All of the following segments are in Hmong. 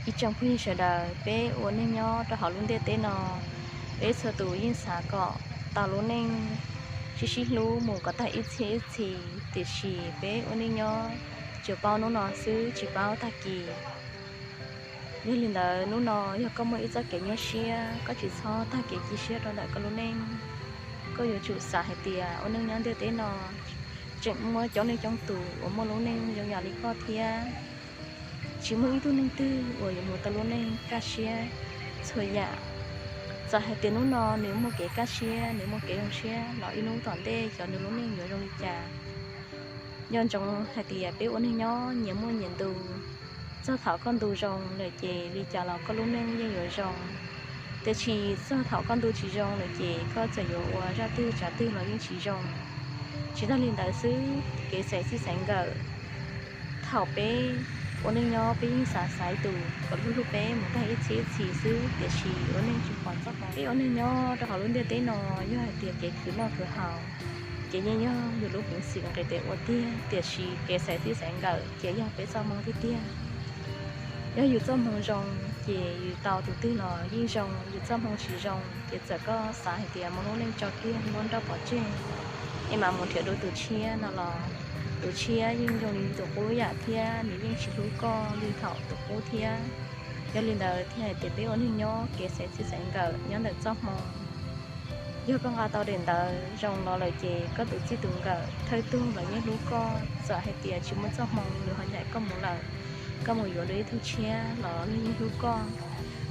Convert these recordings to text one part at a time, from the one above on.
Ib tsoom phooj ywg sawv daws, peb ua neej nyob rau hauv lub ntiaj teb no, peb txhua tus yeej xav kom tau lub neej sib sib hlub mus kom tag ib txhiab ib txhis, tiam sis peb ua neej nyob tsuas paub hnub no xwb tsis paub tag kis. Yog li ntawd hnub no yog koj muaj ib txoj kev nyuaj siab, koj tsis txhob tag kev cia siab rau ntawm koj lub neej. Koj yuav tsum xav hais tias ua neej nyob ntiaj teb no tseem muaj coob leej coob tus uas muaj lub neej zoo yam li koj thiab. Tsis muaj ib tug neeg twg uas yuav mus tau lub neej kaj siab txhua yam. Txawm hais tias hnub no nws muaj kev kaj siab, nws muaj kev zoo siab los ib hnub tom ntej xyov nws lub neej yuav zoo li cas. Nco ntsoov hais tias peb ua neej nyob nyias muaj nyias ntu. Txog thaum koj ntu zoo lawm ces li cas los koj lub neej yeej yuav zoo. Tiam sis txog thaum koj ntu tsis zoo lawm ces koj txawm yuav ua zaj twg tsav twg los yeej tsis zoo. Tsis tag li ntawd xwb, kev xaiv txij xaiv nkawm, thaum peb ua neej nyob peb yeej xav xaiv tus kom hlub hlub peb mus tag ib txhiab ib txhis xwb, tiam sis ua neej tsis pom txoj hmoo. Peb ua neej nyob rau hauv lub ntiaj teb no, yog hais tias kev khwv noj khwv haus, ces yeej yog yus lub peev xwm nqis tes ua tiag, tiam sis kev xaiv txij xaiv nkawm ces yog peb txoj hmoo tiag tiag. Yog yus txoj hmoo zoo, ces yus tau tus twg los yeej zoo, yus txoj hmoo tsis zoo ces txawm koj xav hais tias muab lub neej tso kiag muab nrauj pov tseg, es mam mus nrhiav dua tus tshiab no los tus tshiab yeej zoo li tus qub yam thiab nws yeej tsis hlub koj li thaum tus qub thiab. Yog li ntawd thiaj hais tias peb ua neej nyob kev xaiv txij xaiv nkawm nyob ntawm txoj hmoo. Yog koj nqa tau daim ntawv zoo los lawm ces koj tus txij tus nkawm thawj tug los yeej hlub koj. Txawm hais tias tsis muaj txoj hmoo nws ho ncaim koj mus lawm, koj mus yuav dua ib tug tshiab los nws yeej hlub koj.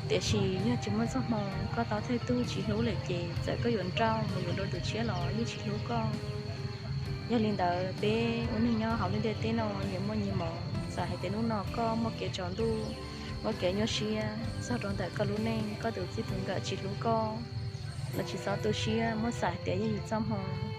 Tiam sis yog tsis muaj txoj hmoo, koj tau thawj tug tsis hlub lawm ces txawm koj yuav nrauj mus yuav dua tus tshiab los yeej tsis hlub koj. Yog li ntawd peb ua neej nyob hauv lub ntiaj teb no nyias muaj nyias hmoov. Txawm hais tias hnub no koj muaj kev tsaus ntuj, muaj kev nyuaj siab txog rau ntawm koj lub neej, koj tus txij tus nkawm tsis hlub koj, los tsis txhob tu siab, muab xav hais tias yog yus txoj hmoo.